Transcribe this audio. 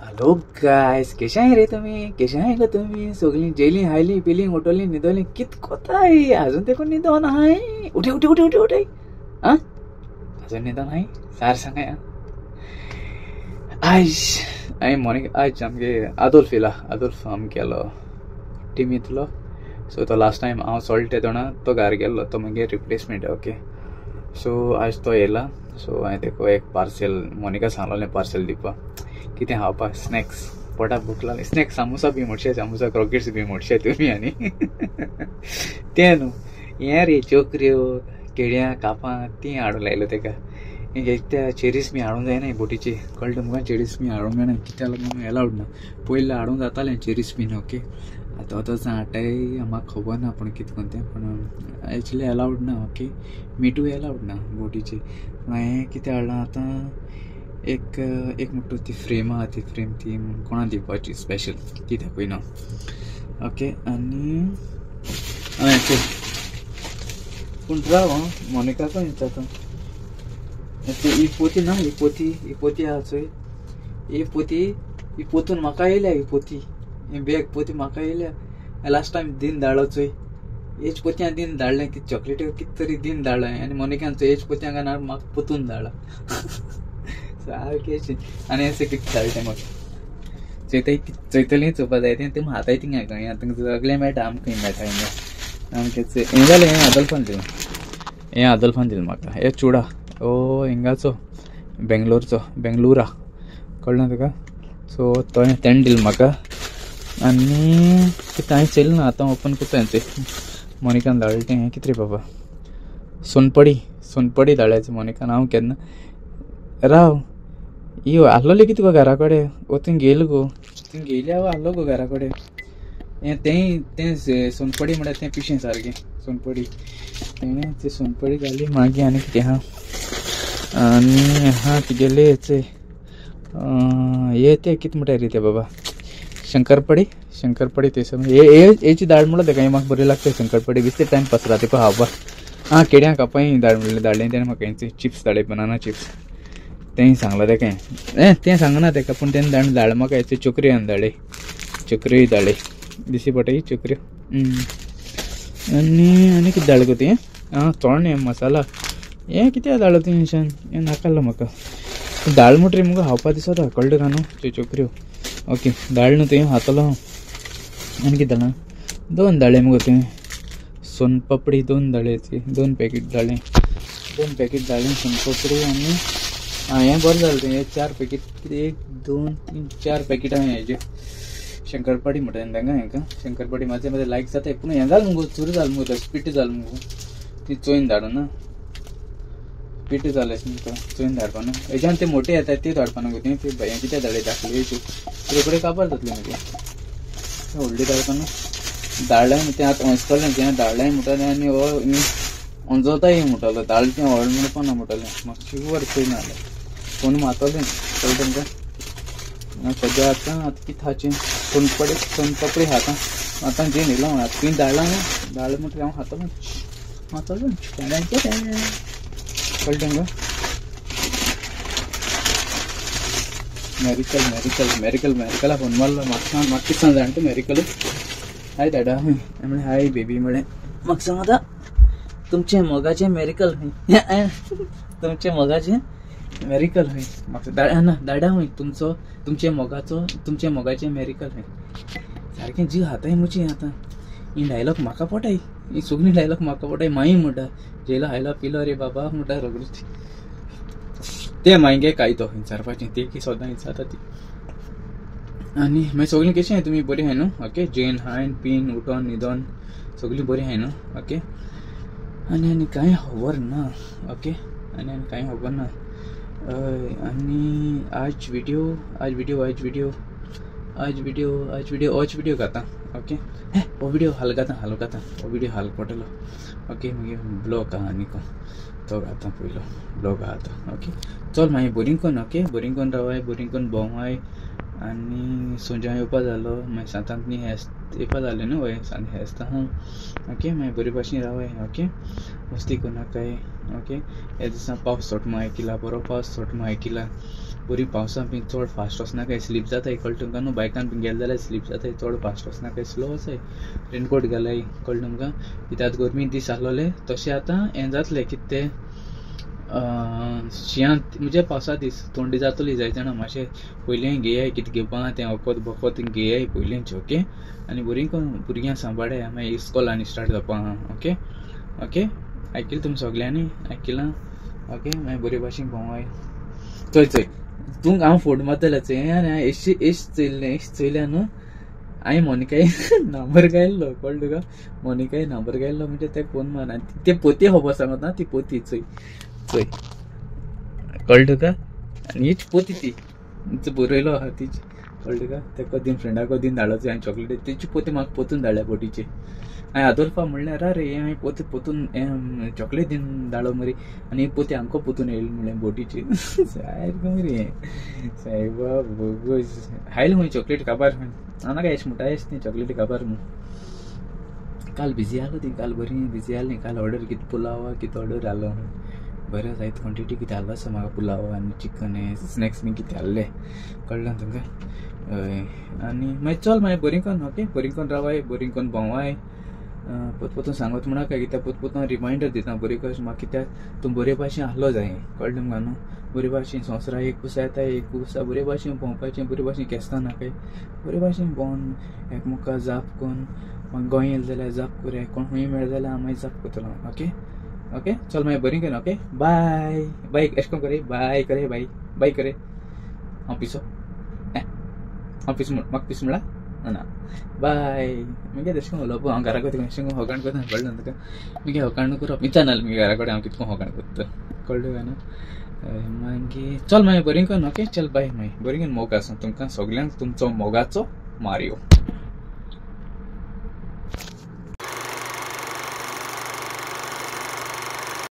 Hello guys, केशे रे तुमी, केशे गो तुमी? सगळीं जेली हायली पिली उठोली न्हिदोली, कित कोताय अजून तेकून न्हिदोन हाय? उठे उठे उठे उठे उठे, आं अजून न्हिदोन हाय? सार सांगाय. आयज हांवें मॉर्निंग आयज आमगे आदोल्फ येयला, आदोल्फ आमगेलो टिमींतलो. सो तो लास्ट टायम हांव सोल्टे तोणा तो घार गेल्लो, तो मागीर रिप्लेसमेंट. ओके, सो आयज तो येयला. सो हांवें तेका एक पार्सल मोनिका सांगलेलें पार्सल दिवपा, कितें खावपाक स्नॅक्स, पोटाक भूक लागली. स्नॅक्स सामोसा बी म्हणशे, सामोसा क्रॉकेट्स बी म्हणशे तुमी. आनी तें न्हू हें रे चोकऱ्यो केळ्यां कापां तीं हाडून लायलो तेका. त्या चेरीस बी हाडूंक जायना बोटीची, कळटा तुमकां? चेरीस बी हाडूंक जायना, कित्याक लागून एलावड ना. पयलीं हाडूंक जातालें चेरीस बीन. ओके, आतां आतां हाडटाय म्हाका खबर ना पूण कितें कोण तें, पूण एक्चुली एलावड ना. ओके, मिठूय एलावड ना बोटीची. पूण हांवें कितें हाडलां आतां, एक एक म्हणटा ती फ्रेम आहा, ती फ्रेम ती कोणा दिवपाची स्पेशल ती दाखयना. ओके, आनी हय पूण राव आं, मोनिकाकूय विचारता. ही पोती ना, ही पोती, ही पोती आहा चोय, ही पोती, ही पोतून म्हाका येयल्या, ही पोती, ही बॅग पोती म्हाका येयल्या. लास्ट टायम दिन धाडलो चोय, हेच पोतयान दिन धाडलें, कितें चॉकलेटी कितें तरी दिन धाडलें, आनी मोनिकान चोय हेच पोतयान घालून म्हाका पोतून धाडला सारकें. आनी अशें कितें धाडलें म्हाका चोयताय, चोयतलीं चोवपा जाय तें तुमी हाताय थिंगा खंय आतां सगळें मेळटा आमकां, मेळटा हिंगा आमचें. हें जालें, हें आदोल्फान दिलें, हें आदोल्फान दिलें म्हाका. हे चुडा ओ हिंगाचो बेंगलोरचो, बेंगलोरा कळ्ळें तुका? सो तो तेणें दिलें म्हाका. आनी कितें हांवें चेयलें ना, आतां ओपन करता तें मोनिकान धाडलें तें. हें कितें रे बाबा, सोनपडी, सोनपडी धाडल्याची मोनिकान. हांव केन्ना राव यो आहलोलें कितें गो घरा कडेन, ओ थंय गेलो गो, थंय गेली हांव आहलो गो घरा कडेन. हें तेंय तें सोनपडी म्हळ्यार तें पिशें सारकें सोनपडी, तेणें ती सोनपडी घाली. मागीर आनी कितें आहा, आनी आहा तिगेले हेचे हे तें कितें म्हणटा रे तें बाबा, शंकरपडी, शंकरपडी ते हेची दाळ म्हणलो तेका, हें म्हाका बरी लागता शंकरपडी, बेश्टे टायम पास जाता तेका खावपाक. आं केड्यां कापाय दाळ म्हणलें, धाडलें तेणें म्हाका. हेंचे चिप्स धाडले, बनाना चिप्स, तेंय सांगलां तेका. हें तें सांगना तेका, पूण तेणें धाड धाड म्हाका हेचे चोकऱ्यो हाडून धाडले, चोकऱ्योय धाडले दिशी पडटा चोकऱ्यो. आनी आनी कितें धाडलें गो तुवें? आं चोणे मसाला, हें कितें धाडलो तुवें शान, हें नाका म्हाका. दाळ म्हणटरी मुगो खावपा दिसता, कळटा तुका न्हू त्यो चोकऱ्यो. ओके, दाळ न्हू तुवें खातलो हांव. आनी कितें धाडलां? दोन धाडले मुगो तुवें, सोनपापडी दोन धाडले, दोन पॅकेट धाडलें, दोन पॅकेट धाडलें सोनपापडी. आनी आं हें बरें जालें तुवें, हें चार पॅकेट, कितें एक दोन तीन चार पॅकेटां हेज्यो शंकरपाडी म्हणटा तांकां, हेंका शंकरपाडी म्हाजें म्हाजें लायक जाता. पूण हें जालें मुगो, चूर जालें मुगो, पिठ जालें मुगो, ती चोयन धाडूं ना, पिठ जालें तुका चोयन धाडपा न्हू. हेज्यान ते मोटे येता ते धाडपा न्हू गो, तें हें कितें धाडले दाखले रोखडे काबार जातले मागीर, व्हडली धाडपा न्हू. धाडलें तें आतां अंजतलें, तें धाडलें म्हणटालें आनी हो अंजोताय म्हणटालो, धाडलें तें व्हड म्हणपा ना म्हणटालें, म्हाका शुवर चोयन जालें फोन मारतलें कळटा तुमकां. सद्या आतां आतां कितें खावचें, सोनपडी, सोनपापडी खाता आतां जेवन येयलो हांव. आतां तुवें धाडलां न्हू, धाडलें म्हणटकीर हांव खातलो, खातलो कळटा तुमकां. मॅरिकल मॅरिकल मॅरिकल मॅरिकला फोन मारलो, म्हाका सांग म्हाका कितें सांग जाणा तूं मॅरिकल. हाय दादा, म्हणलें हाय बेबी, म्हणलें म्हाका सांग आतां तुमचें मोगाचें मॅरिकल खंय, तुमचें मोगाचें मॅरिकल खंय? म्हाका दाडा ना, दाडा खंय तुमचो, तुमचें मोगाचो, तुमचें मोगाचें मॅरिकल खंय? सारकें जीव हाताय मुची आतां. ही डायलॉग म्हाका पोटाय, ही सगळी डायलॉग म्हाका पोटाय. माई म्हणटा जेलो हायलो पिलो रे बाबा म्हणटा रोगडीच तें मागीर कायतो विचारपाचें, तें की सदां विचारता ती. आनी मागीर सगळीं कशीं आहाय तुमी, बरीं आहाय न्हू? ओके, जेन हायन पीन उठोन न्हिदोन सगळीं बरीं आहाय न्हू? ओके, आनी आनी कांय खबर ना. ओके, आनी आनी कांय खबर ना. आनी आज व्हिडिओ, आज व्हिडिओ, आज व्हिडिओ, आज व्हिडिओ, आज व्हिडिओ, होच व्हिडिओ घाता. ओके, हे हो व्हिडिओ हाल घाता, हाल घाता, हो व्हिडिओ हाल पडटलो. ओके, मागीर ब्लॉग आहा आनी तो घाता पयलो ब्लॉग आहा तो. ओके, चल मागीर बोरींग कोन. ओके, बोरींग कोन रावाय, बोरींग कोन भोंवाय. आनी सोंज्या येवपा जालो, मागीर सांतांत न्ही हेस्त येवपा जालें न्हू, हय सांत हेस्त आहा. ओके, मागीर बरे भाशेन रावाय. ओके, मस्ती करनाकाय. ओके, ह्या दिसा पावस सोट म्हूण आयकिला, बरो पावस सोट म्हूण आयकिला. बरी पावसान बी चड फास्ट वचनाकाय, स्लीप जाताय, कळटा तुमकां न्हू. बायकान बी गेले जाल्यार स्लीप जाताय, चड फास्ट वचनाकाय, स्लो वचाय, रेनकोट घालाय, कळटा तुमकां. कित्याक गरमी दीस आसलोले तशें आतां हें जातलें कितें तें शिंयांत म्हणजे पावसा दीस थंडी जातली जाय जाणा. मातशें पयलीं घेयाय कितें घेवपा तें वखद बखद घेयाय पयलींच ओके. आनी बरी करून भुरग्यांक सांबाळाय, मागीर इस्कॉल आनी स्टार्ट जावपा आहा ओके. ओके आयकलें तुमी सगल्यांनी आयकलां ओके. मागीर बरे भाशेन भोंवाय. चोय चोय तुमकां हांव फोट मारतलें चोय, एश एश चोयलें एश चोयलें न्हू. हांवें मोनिकाय नंबर घायल्लो, कळ्ळें तुका, मोनिकाय नंबर घायल्लो म्हणजे तेका फोन मार आनी ते पोती खबर सांगता ती पोती चोय चोय, कळ्ळें तुका. आनी हीच पोती ती बरयलो आहा तीच, कळ्ळें तुका. तेका दिन फ्रेंडाक दिन धाडलो हांवें चॉकलेट, तेची पोती म्हाका पोतून धाडल्या बोटीची. हांवें आदोल्फा म्हणलें रे हें हांवें पोती पोतून चॉकलेट दिन धाडलो मरे, आनी ही पोती आमकां पोतून येयली म्हणलें बोटीची. सारकें मरे हें सायबा बोगस. हायल खंय चॉकलेट काबार खंय हांव नाका एश म्हणटा एश ती चॉकलेट काबार म्हूण. काल बिजी आसलो ती, काल बरी बिजी आसली. काल ऑर्डर कितें पुलावा कितें ऑर्डर आसलो बरें जायत क्वॉन्टिटी कितें आसलो आसा म्हाका पुलाव आनी चिकन हें स्नॅक्स बी कितें आसले, कळ्ळें तुमकां. हय आनी मागीर चल मागीर बरी करून ओके, बरी करून रावाय, बरी करून भोंवाय. पोत पोतून सांगत म्हणा काय कित्याक पोत पोतून रिमायंडर दिता बरी कश म्हाका, कित्याक तूं बरे भाशेन आसलो जाय, कळ्ळें तुमकां न्हू. बरे भाशेन संवसारा एक कुसा येता, एक कुसा बरे भाशेन भोंवपाचें, बरे भाशेन केसता नाकाय, बरे भाशेन भोंवन एकमुका जाप करून म्हाका गोंय येयलें जाल्यार जाप कोरया, कोण खंय मेळ्ळें जाल्यार हांव मागीर जाप करतलो ओके. ओके चल मागीर बरी कर ओके, बाय बाय. एशें कोन्न करे बाय करे बाय बाय करे. हांव पिसो हांव पिस म्हाका पीस म्हणला ना बाय. मागीर तशें करून उलोवप हांव घरा कडेन अशें करून होकाण करता, कळ्ळें तुका. मागीर होकाण करप विचारना मागीर घरा कडेन हांव कितको होकाण करता, कळ्ळें काय न्हू. मागीर चल मागीर बरी करून ओके, चल बाय. मागीर बरी करून मोग आसूं तुमकां सगल्यांक, तुमचो मोगाचो मारियो.